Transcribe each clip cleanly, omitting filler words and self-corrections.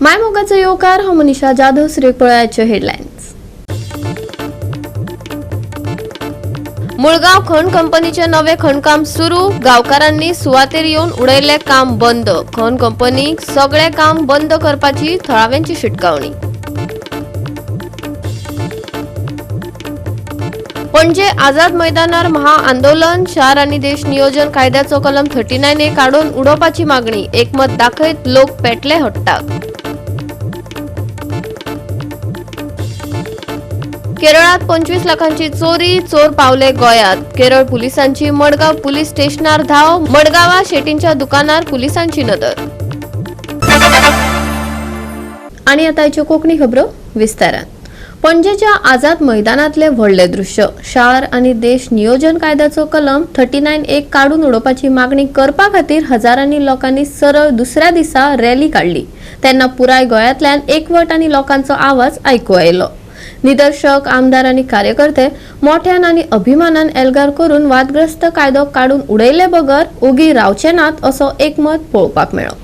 मायमोगाचो येवकार. हांव मनीषा जाधव. सुरेख हेडलायन्स. मुळगांव खण कंपनीचे नवे खणकाम सुरू. गांवकारांनी सुवातेर येवन उडयल्ले काम बंद. खण कंपनीक सगळे काम बंद करपाची थळाव्यांची शिटकावणी. पणजे आझाद मैदानार महाआंदोलन. शार आनी देश नियोजन कायद्याचो कलम 39A काडून उडोवपाची मागणी. एकमत दाखयत लोक पेटले हट्टाक. केरळात 25 लाखांची चोरी. चोर पावले गोंयांत. केरळ पुलिसांची मडगांव पुलीस स्टेशनार धाव. मडगांवा शेटींच्या दुकानार पुलिसांची नदर. आणि आता आयच्यो कोंकणी खबरो विस्तारान. पणजेच्या आझाद मैदानातले व्हडले दृश्य. शार आनी देश नियोजन कायद्याचो कलम 39A काडून उडोवपाची मागणी करपा खातीर हजारांनी लोकांनी सरळ दुसऱ्या दिसा रॅली काडली. तेन्ना पुराय गोंयांतल्यान एकवट आनी लोकांचो आवाज आयकू आयलो. निदर्शक, आमदार आनी कार्यकर्ते मोठ्यान आनी अभिमानान एल्गार करून वादग्रस्त कायदो काडून उडयले बगर ओगी रावचे नात असो एकमत पळोवपाक मेळ्ळो.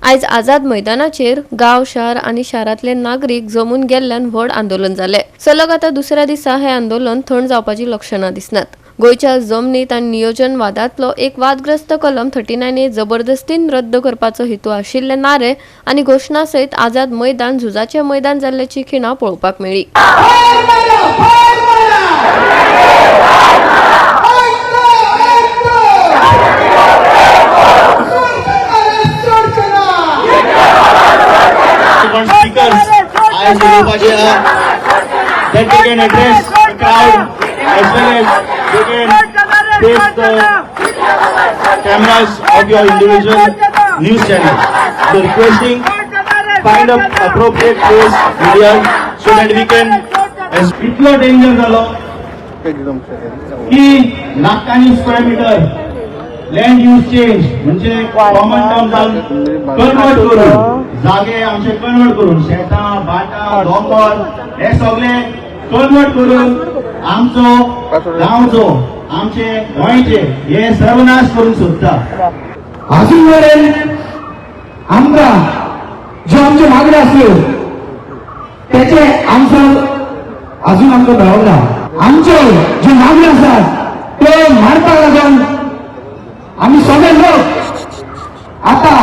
आयज आझाद मैदानाचेर गांव, शार आनी शारांतले नागरीक जमून गेल्ल्यान व्हड आंदोलन जालें. सलग आतां दुसऱ्या दिसा हें आंदोलन थंड जावपाची लक्षणां दिसनात. गोंयच्या जमनीत आनी नियोजन वादांतलो एक वादग्रस्त कलम 39A जबरदस्तीन रद्द करपाचो हेतू आशिल्ले नारे आनी घोशणा सयत आझाद मैदान झुजाचें मैदान जाल्ल्याची खिणां पळोवपाक मेळ्ळी. Speakers आयज उलोवपाचे आहा that they can address the crowd as well as they can face the cameras of your individual news channel. So requesting, find a appropriate place, media, so that we can as इतलो danger जालो की लाखांनी square meter land use change म्हणजे common term जावन convert करून जागे आमचे convert करून शेतां, भाटां, दोंगर हे सगळे कन्वर्ट करून आमचो गांवचो, आमचे गोंयचे हे सर्वनाश करून सोदता. अजून मेरेन आमकां ज्यो आमच्यो मागण्यो आसल्यो तेचे आन्सर अजून आमकां मेळोंक ना. आमच्यो ज्यो मागण्यो आसात त्यो मांडपाक लागून आमी सगळे लोक आतां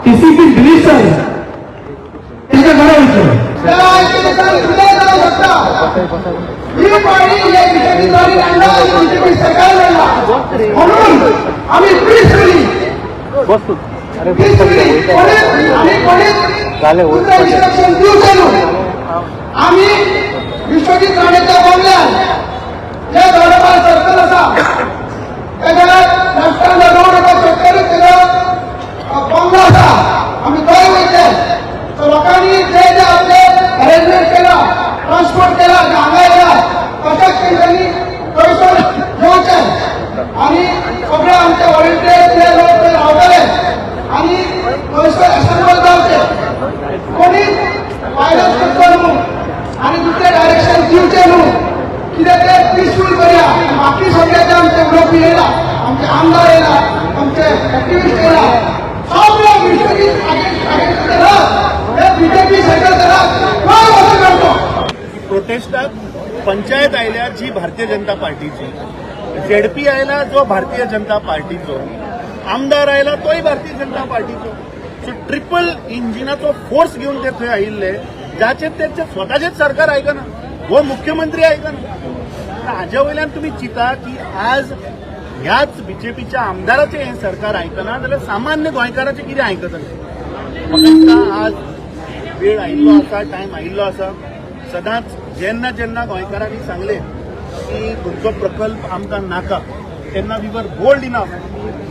टीसीपी मिनिस्टर तेच्या घरा वयतले. ही पाणी हे बीजेपी लढला, बीजेपी सरकार लढला, म्हणून आम्ही पीसफुली पीसफुली कोणीच आम्ही कोणीच दुसरें इन्स्ट्रक्शन दिवचें न्हू. आम्ही विश्वजीत राणेच्या बंगल्यार, जे दोडमाल सर्कल आसा तेच्या लेफ्टान रोड येता, शेतकरी तेजो बंगलो आसा, आमी थंय वयतले. सो लोकांनी जे जे आपले अरेंजमेंट केला, ट्रान्सपोर्ट केला, जे हांगा येयला, तशेंच तेंच्यांनी थंयसर येवचें आनी सगळे आमचे व्हॉलंटियर्स जे लोक थंय रावतले आनी थंयसर असेंबल जावचे. कोणीच वायलन्स करचो न्हू आनी दुसरें डायरेक्शन दिवचें न्हू. कितें तें पिसफूल करया. बाकी सगळे जे आमचे उलोवपी येयला, आमचे आमदार येयला, आमचे एक्टिविस्ट येयला, सगळे विश्वजीत हे बीजेपी सरकार खंय वचून मेळटलो. प्रोटेस्टाक पंचायत आयल्या जी भारतीय जनता पार्टीची, झेडपी आयला जो भारतीय जनता पार्टीचो, आमदार आयला तोय Bharatiya Janata पार्टीचो. So triple इंजिनाचो force घेवन ते थंय आयिल्ले, जाचे तेचे स्वताचेच सरकार आयकना, हो मुख्यमंत्री आयकना. हाजे वयल्यान तुमी चिंता की आज ह्याच बीजेपीच्या आमदाराचें हें सरकार आयकना जाल्यार सामान्य गोंयकाराचें कितें आयकतलें? म्हाका दिसता आज वेळ आयिल्लो आसा, टायम आयिल्लो आसा. सदांच जेन्ना जेन्ना गोंयकारांनी सांगलें की तुमचो प्रकल्प आमकां नाका, तेन्ना we were bold enough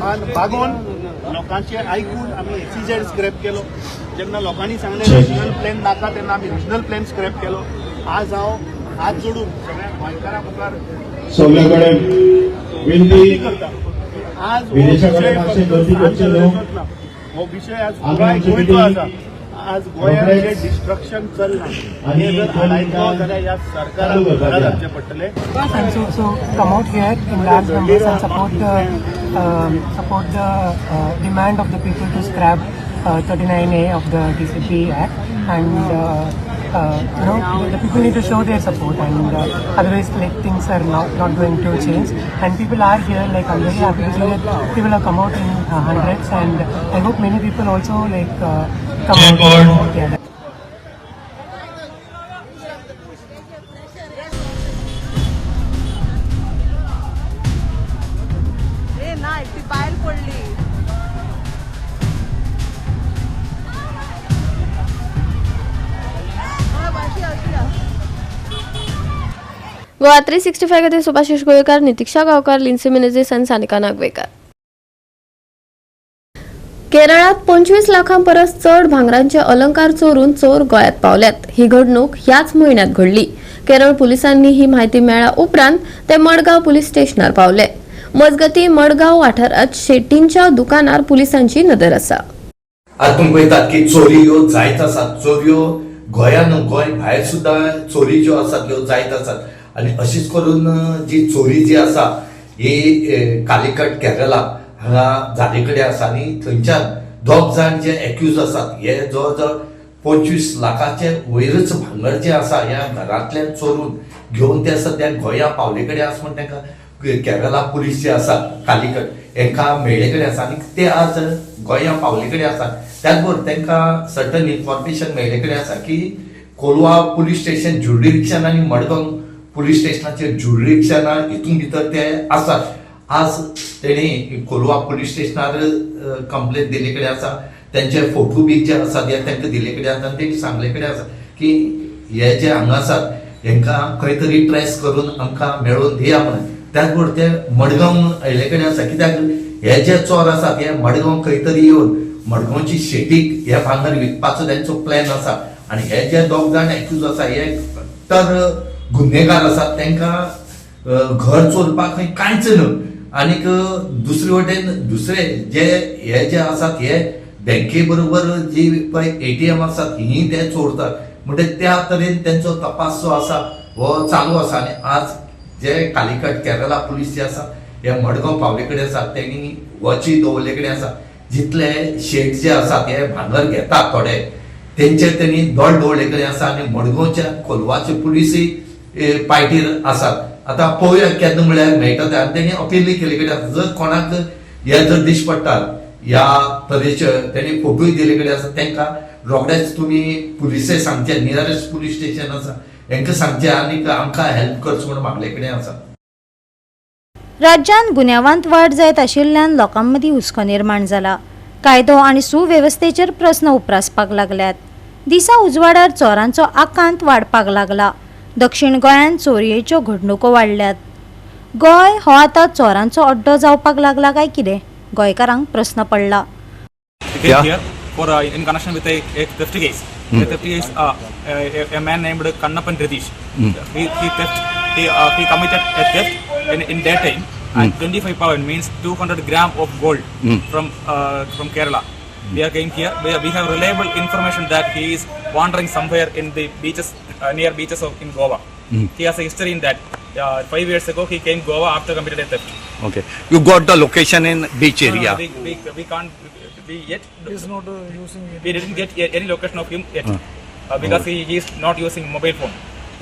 मान बागोवन लोकांचे आयकून आमी एसईझेड स्क्रॅप केलो. जेन्ना लोकांनी सांगलें रिजनल प्लॅन नाका, तेन्ना आमी रिजनल प्लॅन स्क्रॅप केलो. आज हांव हात जोडून सगळ्या गोंयकारां मुखार सगळे कडेन विनंती करता, आज हो विदेशा विशय कडेन मातशें फक्त गर्दी करची न्हू. ना, हो विशय आज आमी पुराय आमची गोंयचो मिटींग आसा. आज गोंयांत जे रोखडेंच डिस्ट्रक्शन चल्लां आनी हें जर दोन आडायतलो मिनटां जाल्यार ह्या सरकाराक चालू करपाचें घरा आहा. धाडचें पडटलें. And so come out here in large numbers and support the demand of the people to scrap 39A of the TCP Act, and the people need to show their support, and otherwise, like, things are not going to change. And people are here, like, I'm very happy to see that people have come out in hundreds, and I hope many people also, like, come Jai out. God. Yeah. ए नाही, ती बायल पडली. हा, अशी अशी आ. गोवा 365 खातीर सुभाषिश गोवेकार, नितिक्षा गांवकार, लिन्सी मिनेझीस आनी सानिका नागवेकार. केरळात 25 लाखां परस चड भांगरांचे अलंकार चोरून चोर गोंयांत पावल्यात. ही घडणूक ह्याच म्हयन्यात घडली. केरळ पुलिसांनी ही म्हायती मेळ्ळ्या उपरांत ते मडगांव पुलीस स्टेशनार पावले. मजगती, मडगांव वाठारात शेट्टींच्या दुकानार पुलिसांची नदर आसा. आता तुमी पळयतात की चोरी ह्यो जायत आसात. चोरयो गोंयान न्हू, गोंय भायर सुद्दां चोरी ज्यो आसात ह्यो जायत आसात. आनी अशीच करून जी चोरी जी आसा ही कालिकट केरला हांगा जाल्ले कडेन आसा. आनी थंयच्यान दोग जाण जे एक्यूज आसात हे जवळ जवळ 25 लाखाचे वयरच भांगर जें आसा ह्या घरांतल्यान चोरून घेवन ते सद्या गोंया पावले कडेन आसा म्हण तांकां केरला पुलीस जे आसात कालिकट हेंकां मेळ्ळे कडेन आसा. आनी ते आज गोंया पावले कडेन आसा. त्याच बरोबर तांकां सर्टन इन्फॉर्मेशन मेळ्ळे कडेन आसा की कोलवा पुलीस स्टेशन ज्युरिडिक्शन आनी मडगांव पुलीस स्टेशनाचे ज्युरिडिक्शना हितून भितर ते आसात. आज तेणी कोलवा पुलीस स्टेशनार कंप्लेन दिल्ले कडेन आसा. तेंचे फोटो बी जे आसात हे तांकां दिल्ले कडेन आसा. आनी तेणी सांगले कडेन आसा की हे जे हांगा आसात हेंकां खंय तरी ट्रेस करून आमकां मेळोवन दिया म्हणून. त्याच बरोबर ते मडगांव आयिल्ले कडेन आसा, कित्याक हे जे चोर आसात हे मडगांव खंय तरी येवन मडगांवची शेटीक हे भांगर विकपाचो तेंचो प्लॅन आसा. आनी हे जे दोग जाण एक्यूज आसा हे कट्टर गुन्हेगार आसात. तांकां घर चोरपाक खंय कांयच न्हू. आनीक दुसरे वटेन दुसरे जे हे जे आसात हे बँके बरोबर जी पळय एटीएम आसात ही ते चोरतात. म्हणजे त्या तरेन तेंचो तपास जो आसा हो चालू आसा. आनी आज जे कालिकट केरला पुलीस जे आसा हे मडगांव पावले कडेन आसात. तेणी वॉची दवरले कडेन आसा. जितले शेट जे आसात हे भांगर घेतात थोडे तेंचेर तेणी दोळ दवरले कडेन आसा. आनी मडगांवच्या कोलवाचे पुलिसूय पायटीर आसात. आतां पळोवया केन्ना म्हळ्यार मेळटा तें. आनी तेणी अपीलय केल्ले कडेन आसा, जर कोणाक हे जर दिश्टी पडटात ह्या तरेचे तेणी फोटोय दिल्ले कडेन आसा, तांकां रोखडेच तुमी पुलिसे सांगचे, नियरेस्ट पुलीस स्टेशन आसा हेंकां सांगचें आनी आमकां हेल्प करचो म्हूण मागले कडेन आसा. राज्यांत गुन्यांवांत वाड जायत आशिल्ल्यान लोकां मदीं हुस्को निर्माण जाला. कायदो आनी सुवेवस्थेचेर प्रस्न उप्रासपाक लागल्यात. दिसा उजवाडार चोरांचो आकांत वाडपाक लागला. दक्षिण गोंयांत चोरयेच्यो घडणुको वाडल्यात. गोंय हो आतां चोरांचो अड्डो जावपाक लागला काय कितें, गोंयकारांक प्रस्न पडला. We came here for in connection with a theft case. The theft case, a man named Kannappan Ratish. He theft he committed a theft in daytime and 25 pound, means 200 gram of gold from Kerala. We are came here. We have reliable information that he is wandering somewhere in the beaches, near beaches of in Goa. He has a history in that. 5 years ago, he came Goa after committed a theft. Okay, you got the location in beach No, area? No, we can't. We yet. He's not using. We didn't get any location of him yet because he is not using mobile phone.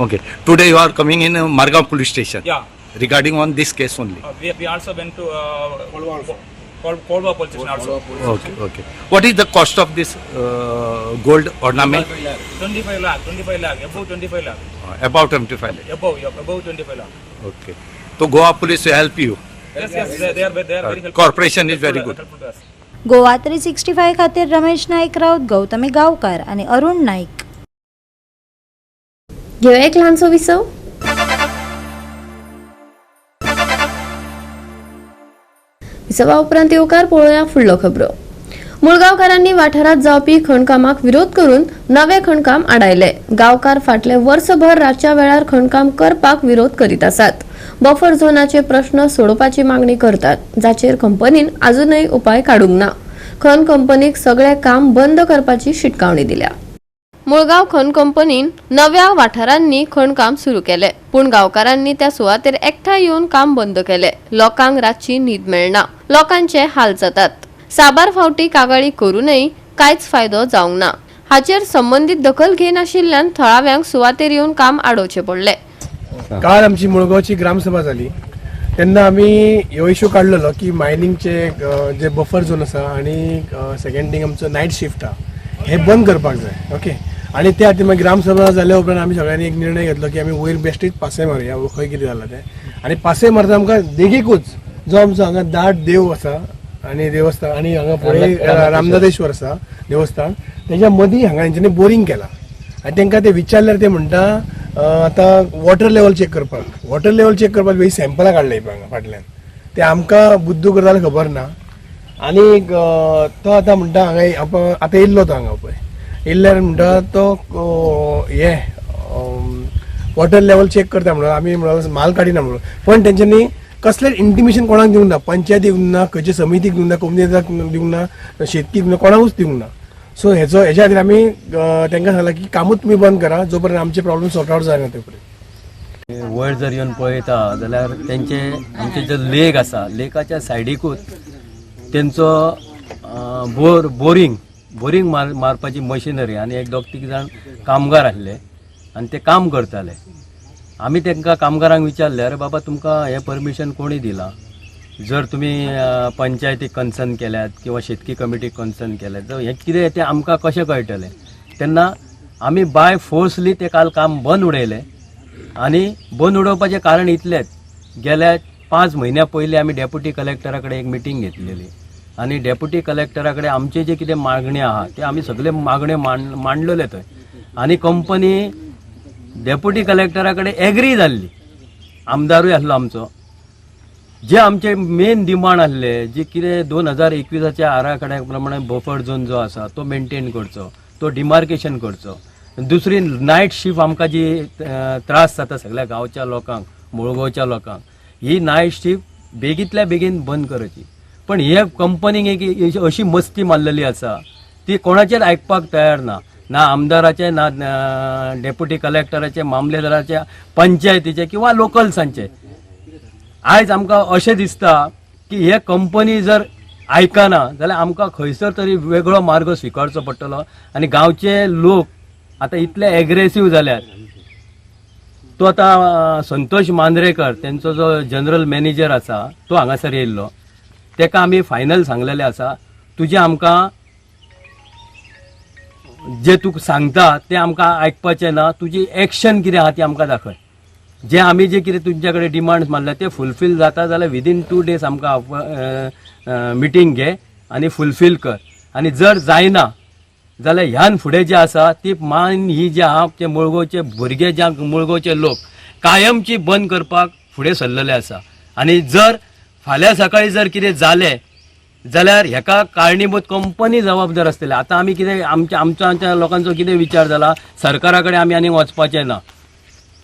Okay, today you are coming in Margao police station Yeah, regarding on this case only? We also went to Kolva police station also. Okay. What is the cost of this gold ornament? 25 lakh, 25 lakh, above 25 lakh. About 25 lakh. Above, yeah, above 25 lakh. Okay. So Goa police will help you. Yes, they are very helpful. Corporation is very helpful- good. Helpful to us. Goa 365 खातीर रमेश नायक राऊत, गौतमी गांवकार आनी अरुण नाईक. घेवया एक ल्हानसो विसव. विसवा उपरांत येवकार. पळोवया फुडलो खबरो. मुळगांवकारांनी वाठारांत जावपी खणकामाक विरोध करून नवे खणकाम आडायले. गांवकार फाटले वर्सभर रातच्या वेळार खणकाम करपाक विरोध करीत आसात. बफर झोनाचे प्रश्न सोडोवपाची मागणी करतात, जाचेर कंपनीन अजूनय उपाय काडूंक ना. खण कंपनीक सगळें काम बंद करपाची शिटकावणी दिल्या. मुळगांव खण कंपनीन नव्या वाठारांनी खणकाम सुरू केले, पूण गांवकारांनी त्या सुवातेर एकठांय येवन काम बंद केले. लोकांक रातची न्हीद मेळना, लोकांचे हाल जातात. साबार फावटी कागाळी करूनय कांयच फायदो जावंक ना. हाचेर संबंदीत दखल घेनाशिल्ल्यान थळाव्यांक सुवातेर येवन काम आडोवचें पडलें. काल आमची मुळगांवची ग्रामसभा जाली तेन्ना आमी हो इशू काडलेलो की मायनिंगचे जे बफर झोन आसा आनी सेकंड थिंग आमचो नायट शिफ्ट आहा, हे बंद करपाक जाय. ओके, आनी त्या खातीर मागीर ग्रामसभा जाल्या उपरांत आमी सगळ्यांनी एक निर्णय घेतलो की आमी वयर बेश्टीच पासय मारुया, खंय कितें जालां तें. आनी पासय मारता आमकां देगेकूच जो आमचो हांगा दाट देव आसा आनी देवस्थान आनी हांगा फुडें रामदादेश्वर आसा देवस्थान, तेच्या मदीं हांगा हेंच्यांनी बोरींग केलां. आनी तांकां ते विचारल्यार ते म्हणटा आतां वॉटर लेवल चॅक करपाक. वॉटर लेवल चॅक करपाक पळय सॅम्पलां काडले पळय हांगा फाटल्यान, ते आमकां बुद्दू करता जाल्यार खबर ना. आनी तो आतां म्हणटा हांगा आतां येयल्लो तो हांगा पळय, येयल्ल्यार म्हणटा तो हे वॉटर लेवल चॅक करता म्हणून आमी म्हणून माल काडिना म्हणून, पण तेंच्यांनी कसलें इंटिमेशन कोणाक दिवंक ना, पंचायतीक दिवंक ना, खंयच्या समितीक दिवंक ना, कोमुनिदादाक दिवंक ना, शेतकीक दिवंक ना, कोणाकूच दिवंक ना. सो हेचो हेच्या खातीर आमी तांकां सांगलां की कामूच तुमी बंद करा जो पर्यंत आमचे प्रॉब्लम सॉर्ट आवट जायना ते पर्यंत. वयर जर येवन पळयता जाल्यार तेंचे आमचे जे लेक आसा, लेकाच्या सायडीकूच तेंचो बोर बोरींग बोरींग मारपाची मशिनरी आनी एक दोग तीग जाण कामगार आसले आनी ते काम करताले. आमी तांकां कामगारांक विचारलें, अरे बाबा, तुमकां हें परमिशन कोणी दिलां? जर तुमी पंचायतीक कन्सर्न केल्यात किंवा शेतकी कमिटीक कन्सर्न केल्यात, तर हें कितें तें आमकां कशें कळटलें? तेन्ना आमी बाय फोर्सली ते काल काम बंद उडयलें. आनी बंद उडोवपाचें कारण इतलेंच, गेल्या 5 म्हयन्या पयलीं आमी डेप्युटी कलेक्टरा कडेन एक मिटींग घेतलेली आनी डेप्युटी कलेक्टरा कडेन आमचे जे कितें मागण्यो आहा ते आमी सगळे मागण्यो मांडलेले थंय. आनी कंपनी डेप्युटी कलेक्टरा कडेन एग्री जाल्ली, आमदारूय आसलो आमचो. जे आमचे मेन डिमांड आसले, जे कितें 2021च्या आराखड्या प्रमाणे बफर झोन जो आसा तो मेंटेन करचो, तो डिमार्केशन करचो. दुसरी नायट शिफ्ट आमकां जी त्रास जाता सगळ्या गांवच्या लोकांक, मुळगांवच्या लोकांक, ही नायट शिफ्ट बेगींतल्या बेगीन बंद करची. पण हे कंपनीक एक अशी मस्ती मारलेली आसा, ती कोणाचेर आयकपाक तयार ना, ना आमदाराचे, ना डेप्युटी कलेक्टराचे, मामलेदाराचे, पंचायतीचे किंवा लोकल्सांचे. आयज आमकां अशें दिसता की हे कंपनी जर आयकना जाल्यार आमकां खंयसर तरी वेगळो मार्ग स्विकारचो पडटलो. आनी गांवचे लोक आतां इतले एग्रेसीव जाल्यात, तो आतां संतोष मांद्रेकर तेंचो जो जनरल मॅनेजर आसा तो हांगासर येयल्लो. तेका आमी फायनल सांगलेलें आसा, तुजें आमकां जे तूं सांगता तें आमकां आयकपाचें ना, तुजी एक्शन कितें आहा ती आमकां दाखय. जे आमी जे कितें तुमच्या कडेन डिमांड्स मारल्या ते फुलफील जाता जाल्यार विदीन 2 डेज आमकां मिटींग घे आनी फुलफील कर. आनी जर जायना जाल्यार ह्यान फुडें जे आसा ती मान ही जी आहा ते मुळगांवचे भुरगे, ज्या मुळगांवचे लोक कायमची बंद करपाक फुडें सरलेले आसा. आनी जर फाल्यां सकाळी जर कितें जालें जाल्यार हेका कारणीभूत कंपनी जबाबदार आसतली. आतां आमी कितें आमच्या आमच्या आमच्या लोकांचो कितें विचार जाला, सरकारा कडेन आमी आनीक वचपाचें ना.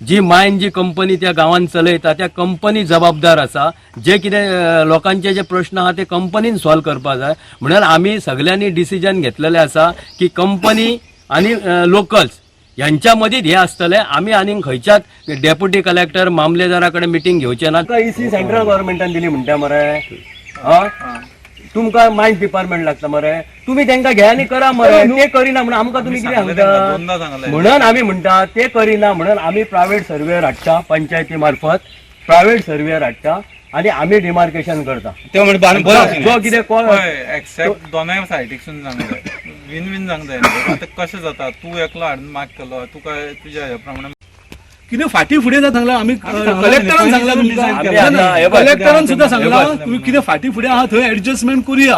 जी मायन जी कंपनी त्या गांवांत चलयता त्या कंपनी जबाबदार आसा. जे कितें लोकांचे जे प्रश्न आहा ते कंपनीन सॉल्व करपा जाय. म्हणून आमी सगल्यांनी डिसिजन घेतलेलें आसा की कंपनी आनी लोकल्स यांच्या मदींच हें आसतलें. आमी आनीक खंयच्याच डेप्युटी कलेक्टर, मामलेदारा कडेन मिटींग घेवचे ना. इसी सेंट्रल गव्हर्मेंटान दिली म्हणटा मरे. हा, तुमकां मायन्स डिपार्टमेंट लागता मरे, तुमी तांकां घे आनी करा मरे. ते करिना म्हणून आमकां तुमी कितें सांगता? म्हणून आमी म्हणटा, ते करिना म्हणून आमी प्रायवेट सर्वेयर हाडटा, पंचायती मार्फत प्रायवेट सर्वेयर हाडटा आनी आमी डिमार्केशन करता. जो कितें कोण एक्सेप्ट दोनाय सायडीकसून सांगले, विन विन सांगता. आतां कशें जाता, तूं एकलो हाडून मार्क केलो, तुका तुज्या ह्या प्रमाणे कितें फाटी फुडें जाता सांगला आमी कलेक्टरान सांगला तुमकां. आमी आतां हे पळय, कलेक्टरान सुद्दां सांगला, तुम्ही कितें फाटी फुडें आहा थंय एडजस्टमेंट करुया,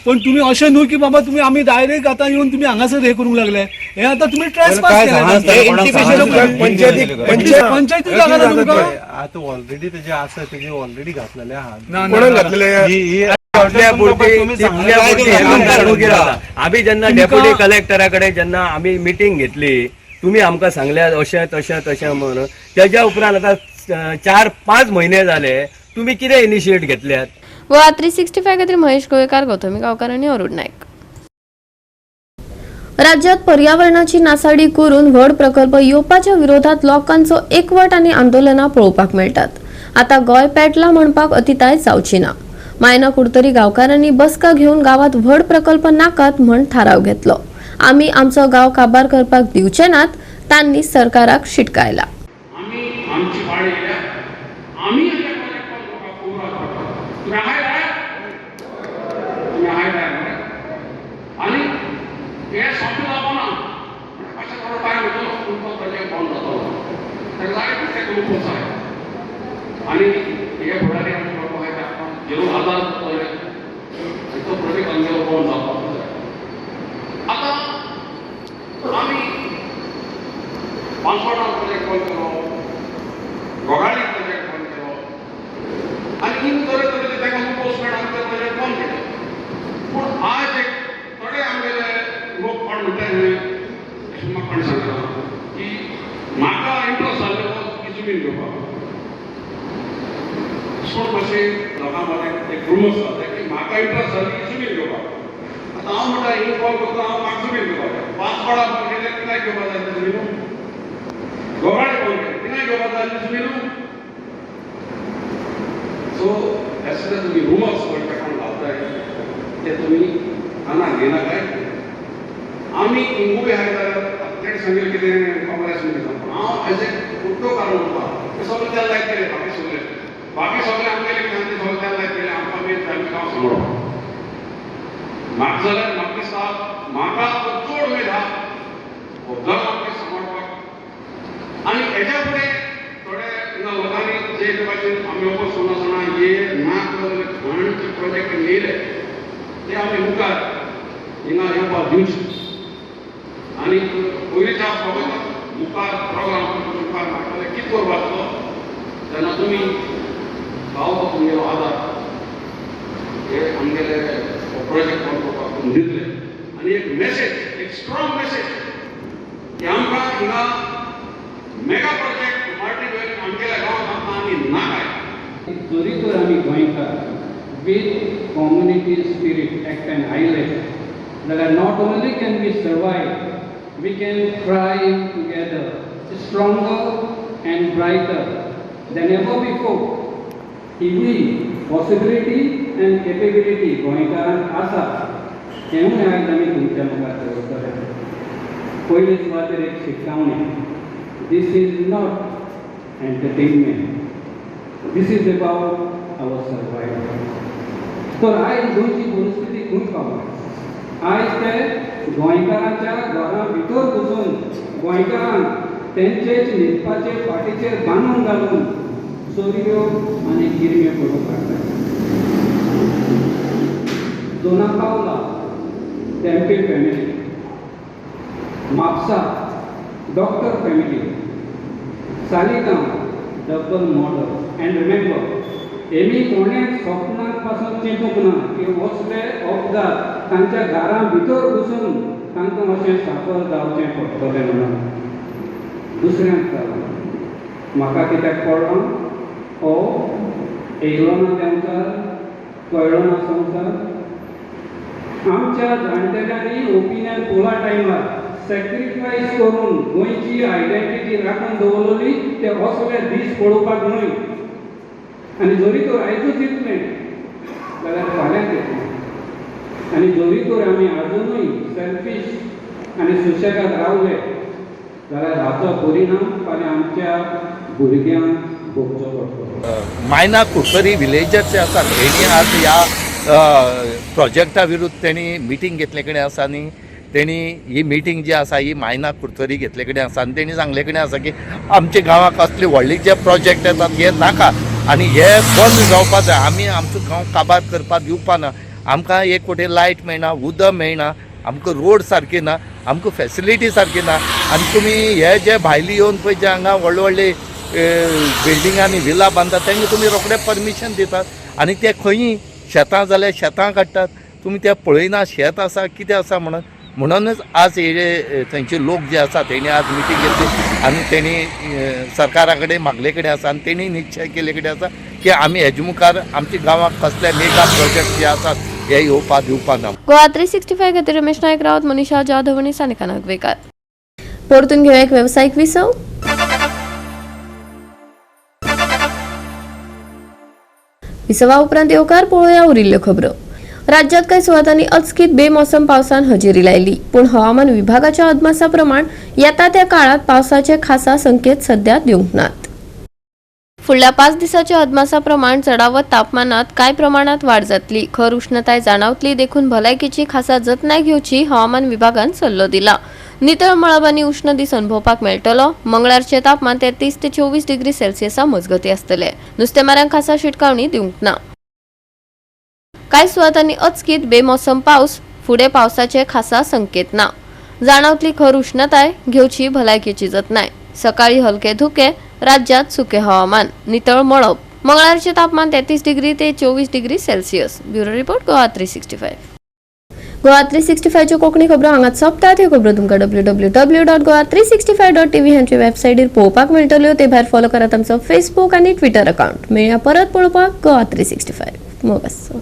पण तुम्ही अशें न्हू की बाबा तुम्ही आमी डायरेक्ट आतां येवन तुमी हांगासर हे करूंक लागले. हे आतां तुमी ट्रेसपास केले. पंचायती जागा ना तुमकां. आतां ऑलरेडी तेजे आसा, तेजे ऑलरेडी घातलेले आहा. ना, ना, कोणाक ना. घातलेले? तितल्या पुरती तितल्या पुरती हे तुमकां जाता. आमी जेन्ना डेप्युटी कलेक्टरा कडेन जेन्ना आमी मिटींग घेतली, तुमी आमकां सांगले अशें तशें तशें म्हणून, तेज्या उपरांत आतां 4-5 म्हयने जाले, तुमी कितें इनिशिएट घेतल्यात? गोवा 365 खातीर महेश गोवेकार, गौतमी गांवकार आनी अरुण नायक. राज्यात पर्यावरणाची नासाडी करून व्हड प्रकल्प येवपाच्या विरोधात लोकांचो एकवट आनी आंदोलनां पळोवपाक मेळटात. आता गोंय पेटला म्हणपाक अतिताय जावची ना. मायना कुडतरी गांवकारांनी बसका घेवन गावात व्हड प्रकल्प नाकात म्हण थाराव घेतलो. आमी आमचो गांव काबार करपाक दिवचे नात, तांणी सरकाराक शिटकायला. आमी आमची वाड येयल्या, आमी आमच्या प्रोजेक्ट लोकांक खबर पडटा. तुमी आहाय जाय, तुमी आहाय जाय मरे. आनी हे सोंपें जावपा ना, मातशें थोडो टायम वयतलो, पूण तो प्रोजेक्ट बंद जातलो. ताका जाय तितले ग्लुकोज आहाय आनी हे फुडारी आमचे लोक आहाय ते आमकां जरूर आदार करतले आनी तो प्रोजेक्ट आमगेलो बंद जावपाक जाय. आतां आमी पानसोडा प्रोजेक्ट बंद केलो, गोगाळी प्रोजेक्ट बंद केलो आनी इन तरे तरेचे ताका लुपोस मेळ्ळा, आमी ते प्रोजेक्ट बंद केले. पूण आज एक थोडे आमगेले लोक कोण म्हणटा अशें म्हाका कोणें सांगला की म्हाका इंट्रस्ट जाल्लो की जमीन घेवपाक. सोड मातशें लोकां मदें एक रुमर्स जाता की म्हाका इंट्रस्ट जाली की जमीन घेवपाक. आतां हांव म्हणटा इनकॉल करता, हांव म्हाका जमीन घेवपाक जाय. पांच बंद केले, कित्याक घेवपाक जाय जमीन? गोगाळे बंद केले, कित्याक घेवपाक जाय जमीन? सो असले तुमी रुमर्स म्हणटा कोण घालताय ते तुमी कानाक घेयनाकाय. आमी हिंगूय आहाय जाल्यार तेणें सांगलें कितें काँग्रेस मिटींग, पूण हांव एज ए कुट्टोकार म्हणपा ते सगळे त्याला लायक केले. बाकी सगळे आमगेले कितें ते सगळे त्याला लायक केले. आमकां मेन आमी गांव सांबाळप म्हाका जाल्यार म्हाका दिसता म्हाका चड उमेद आहा हो गांव आमचें सांबाळपाक. आनी हेज्या फुडें थोडे लोकांनी जे भाशेन आमी ओपोज करनासतना हे ना घाणचे प्रोजेक्ट येयले ते आमी मुखार हिंगा येवपाक दिवचे. आनी पयलींच हांव पळयता मुखार प्रोग्राम मुखार म्हाका कितें करपाचो तेन्ना तुमी गांवचो तुमगेलो आदार हे आमगेले प्रोजेक्ट बंद करपाक तुमी दितले. आनी एक मेसेज, एक स्ट्रॉंग मेसेज की आमकां हिंगा मेगा प्रोजेक्ट मल्टी आमगेल्या गांवांत आमकां आनी नाकाय. जरी तर आमी गोंयकार with community spirit act and highlight जाल्यार not only can we survive, we can thrive together stronger and brighter than ever before. He possibility and capability गोंयकारांक आसा हेंवूय आयज आमी तुमच्या मुखार दवरतले. पयले सुवातेर एक शिटकावणी, this is not entertainment, this is about our survival. तर आयज गोंयची परिस्थिती खंय पावल्या? आयज ते गोंयकारांच्या घरां भितर घुसून गोंयकारांक तेंचेच न्हिदपाचे फाटीचेर बांदून घालून चोरयो आनी गिरम्यो करून काडटा. Dona Paula Dempe family, Mapusa doctor family, Saligao double murder. And remember, हेमी कोणेच स्वप्नाक पासून चिंतूंक ना की असले अपघात तांच्या घरां भितर घुसून तांकां अशें साफर जावचें पडटलें म्हणून. दुसऱ्यांक जालां, म्हाका कित्याक पडलां? हो येयलो ना देंवचार, कळ्ळो ना संवसार. आमच्या जाणटेल्यांनी ओपिनियन पोला टायमार सॅक्रिफायस करून गोंयची आयडेंटिटी राखून दवरलेली ते असले दीस पळोवपाक न्हय. आनी जरी तर आयजूच जितलें जाल्यार फाल्यां येतलें. आनी जरी तर आमी आजुनूय सेल्फीश आनी सुशेगाद रावले जाल्यार हाचो परिणाम फाल्यां आमच्या भुरग्यांक भोगचो पडटलो. मायना कुडतरी विलेजर्स जे आसात हेणी आज ह्या प्रोजेक्टा विरुद्ध तेणी मिटींग घेतले कडेन आसा आनी तेणी ही मिटींग जी आसा ही मायना कुडतरी घेतले कडेन आसा. आनी तेणी सांगले कडेन आसा की आमच्या गांवाक असले व्हडले जे प्रोजेक्ट येतात हे नाका आनी हे बंद जावपा जाय. आमी आमचो गांव काबार करपाक दिवपा ना. आमकां एक वटेन लायट मेळना, उदक मेळना, आमकां रोड सारकी ना, आमकां फेसिलिटी सारकी ना. आनी तुमी हे जे भायले येवन पळय जे हांगा व्हडले व्हडले बिल्डिंगांनी विला बांदतात तांकां तुमी रोखडे परमिशन दितात आनी ते खंयी शेतां जाल्यार शेतां काडटात. तुमी ते पळयना शेत आसा कितें आसा म्हणून. म्हणूनच आज हे थंयचे लोक जे आसा तेणी आज मिटींग घेतली आनी तेणी सरकारा कडेन मागले कडेन आसा आनी तेणी निश्चय केल्ले कडेन आसा की आमी हेजे मुखार आमच्या गांवाक कसले मेगा प्रोजेक्ट जे आसात हे येवपा दिवपा ना. गोवा 365 खातीर रमेश नायक रावत, मनीषा जाधव आनी सानिका नागवेकार. परतून घेवया एक वेवसायीक विसव. विसवा उपरांत येवकार पळोवया उरिल्ल्यो खबरो. राज्यात कांय सुवातांनी अचकीत बेमोसम पावसान हजेरी लायली, पूण हवामान विभागाच्या अदमासा प्रमाण येता त्या काळात पावसाचे खासा संकेत सध्या दिवंक नात. फुडल्या 5 दिसाच्या अदमासा प्रमाण चडावत तापमानात कांय प्रमाणात वाड जातली. खर उष्णताय जाणवतली, देखून भलायकेची खासा जतनाय घेवची हवामान विभागान सल्लो दिला. नितळ मळब आनी उष्ण दीस अणभवपाक मेळटलो. मंगळारचे तापमान 33 ते 24 डिग्री सेल्सियसा मजगती आसतले. नुस्तेमाऱ्यांक खासा शिटकावणी दिवंक ना. कांय सुवातांनी अचकीत बेमोसम पावस, फुडें पावसाचे खासा संकेत ना. जाणवतली खर उष्णताय, घेवची भलायकेची जतनाय. सकाळी हलके धुके, राज्यात सुके हवामान, नितळ मळब. मंगळारचे तापमान 33 डिग्री ते 24 degree Celsius. Bureau report, Goa 365. Goa 365च्यो Konkani खबरो हांगाच सोंपतात. ह्यो खबरो तुमकां www.goa365.tv हांचे वेबसायटीर पळोवपाक मेळटल्यो. ते भायर फॉलो करात आमचो फेसबूक आनी ट्विटर अकाउंट. मेळया परत पळोवपाक गोवा 365. मोग आसचो.